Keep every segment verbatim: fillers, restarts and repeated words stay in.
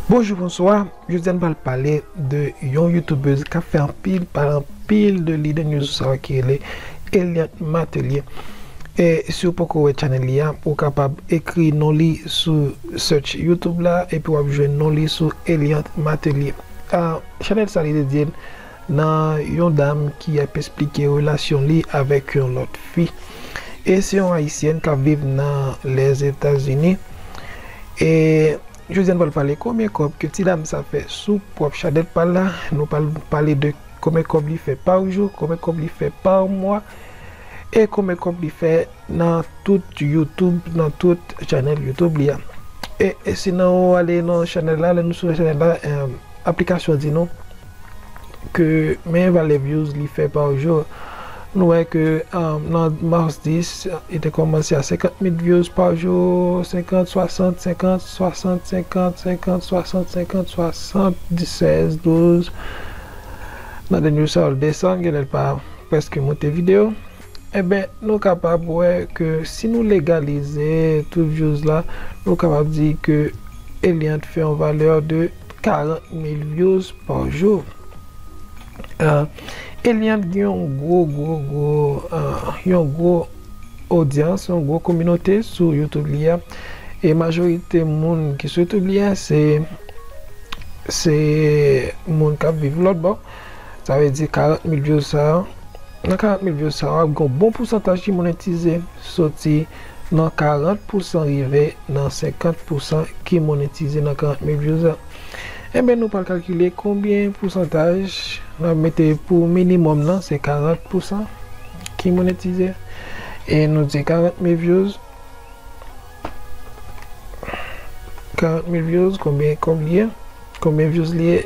Bonjou, bonswa. Jodi a n pral pale de yon youtubèz k ap fè anpil pale, anpil de li nan rezo sa yo ki rele Eliante Matelier. E si w poko wè chanèl li a, ou kapab ekri non li sou search YouTube la, epi w ap jwenn non li sou Eliante Matelier. Ah, chanèl sa li dedye l nan yon dam ki ap esplike relasyon li avèk yon lòt fi. E se yon ayisyèn k ap viv nan Lèzetazini. E jodi a n pral pale konbyen kòb ke ti dam sa fè sou pwòp chanèl pa l la. Nou pral pale de konbyen kòb li fè pa jou, konbyen kòb li fè pa mwa, e konbyen kòb li fè nan tout YouTube, nan tout chanèl YouTube li a. E, e si nou ale nan chanèl la, lè nou sou chanèl la, eh, aplikasyon di nou ke men valè views li fè pa jou. Nou wè ke, um, nan mas dis, li te kòmanse a senkant mil views pa jou, senkant, swasant, senkant, swasant, senkant, senkant, swasant, senkant, swasant, sèz, douz. Nan dènye sa, l desann, genlè l pa prèske moute videyo. Enben, nou kapab wè ke si nou legalize tout views la, nou kapab di ke Eliante fè yon valè de karant mil views pa jou. Ah, Eliante gen yon gwo, gwo, gwo, ah, yon gwo odyans, yon gwo kominote sou YouTube li a. E majorite moun ki sou YouTube li a, se, se moun k ap viv lòt bò. Sa vle di karant mil views sa a, nan karant mil views sa a, w ap gen yon bon pousantaj ki monetize, soti nan karant pousan rive nan senkant pousan ki monetize nan karant mil views la. Enben, nou pral kalkile konbyen pousantaj, n ap mete pou minimòm nan, se karant pousan ki monetize. E nou di karant mil views, karant mil views, konbyen kòb li ye, konbyen views li ye.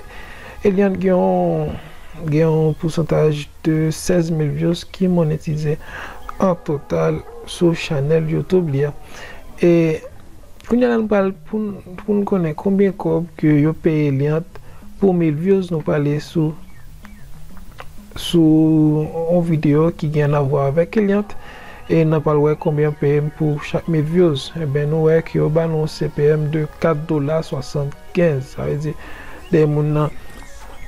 Eliante gen yon, gen yon pousantaj de sèz mil views ki monetize an total sou chanèl YouTube li a. E kounye a la, nou pral pou n, pou n konnen konbyen kòb ke yo peye Eliante pou mil views, nou prale sou, sou yon videyo ki gen avwa avèk Eliante, e n ap pral wè konbyen yo peye m pou chak mil views. Enben, nou wè ke yo ba nou yon C P M de kat dola swasannkenz. Sa vle di, de moun nan,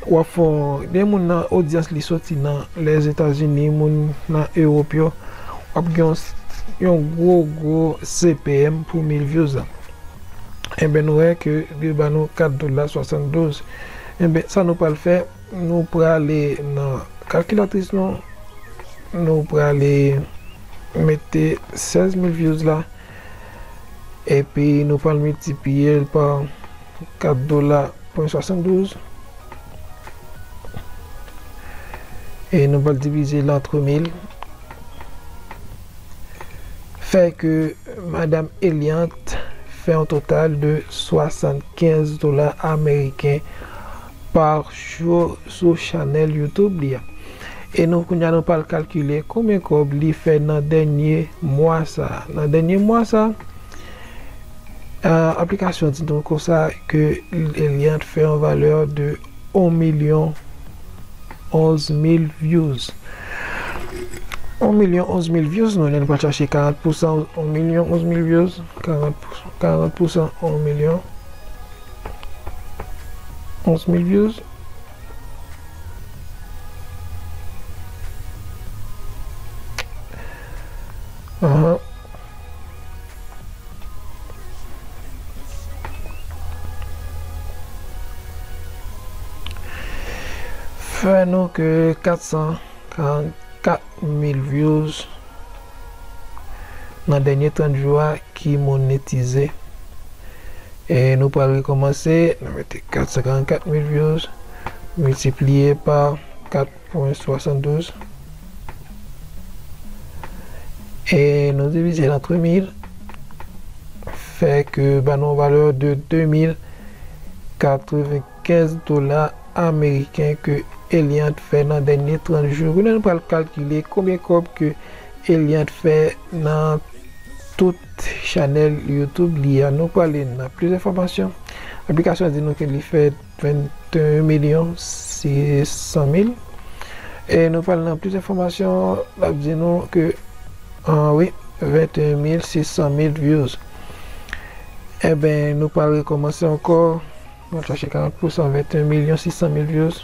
w ap fè yon, de moun nan odyans li soti nan Lèzetazini, moun nan Ewòp yo, w ap gen yon, yon gwo, gwo C P M pou mil views la. Enben, nou wè ke li ba nou kat dola swasanndouz. Enben, sa nou pral fè, nou prale nan kalkilatris nou, nou prale mete sèz mil views la, epi nou pral miltipliye l pa kat dola pwen swasanndouz, e nou pral divize l antre mil, fè ke Madam Eliante fè yon total de swasannkenz dola ameriken pa jou sou chanèl YouTube li a. E nou, kounye a, nou pral kalkile konbyen kòb li fè nan dènye mwa sa a. Nan dènye mwa sa a, ah, aplikasyon di nou konsa ke Eliante fè yon valè de yon milyon onz mil views. Yon milyon onz mil views, nou, nou pral chache karant pousan yon milyon onz mil views, karant pousan, karant pousan yon milyon onz mil views. Ahan. Fè nou ke kat san karannkat mil views nan dènye trant jou a ki monetize. E nou pral rekòmanse, nou mete kat san karannkat mil views miltipliye pa kat pwen swasanndouz. E nou divize l antre mil, fè ke ba nou yon valè de de mil katrevenkenz dola ameriken ke Eliante fè nan dènye trant jou. Kounye a nou pral kalkile konbyen kòb ke Eliante fè nan tout chanèl YouTube li a. Nou prale nan plis enfòmasyon. Aplikasyon di nou ke li fè venteyen milyon sis san mil. E nou pral nan plis enfòmasyon, l ap di nou ke, ah wi, venteyen mil sis san mil views. Enben, nou pral rekòmanse ankò. Mwen chache karant pou san, venteyen milyon sis san mil views.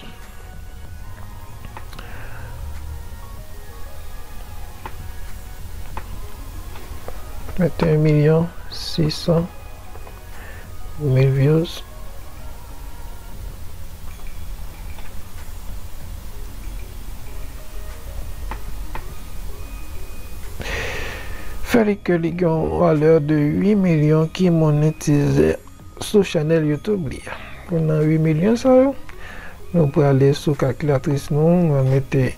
Venteyen milyon sis san mil views. Fè li ke li gen yon valè de uit milyon ki monetize sou chanèl YouTube li a. Pou nan uit milyon sa yo, nou prale sou kalkilatris nou, nou mete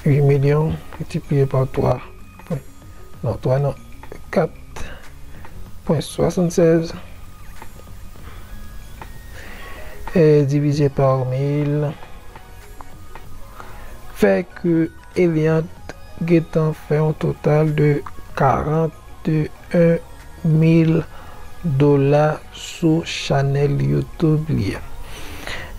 uit milyon miltipliye pa twa. Non, twa non, kat pwen swasannsèz, e divize pa mil, fè ke Eliante gentan fè yon total de karant e en mil dola sou chanèl YouTube li a.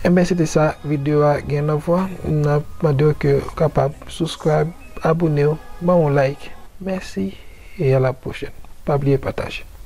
Enben, se te sa, videyo a gen nan vwa. N ap mande w ke w kapab subscribe, abone w, ban w like. Mèsi e a la pwochèn. Pa bliye pataje.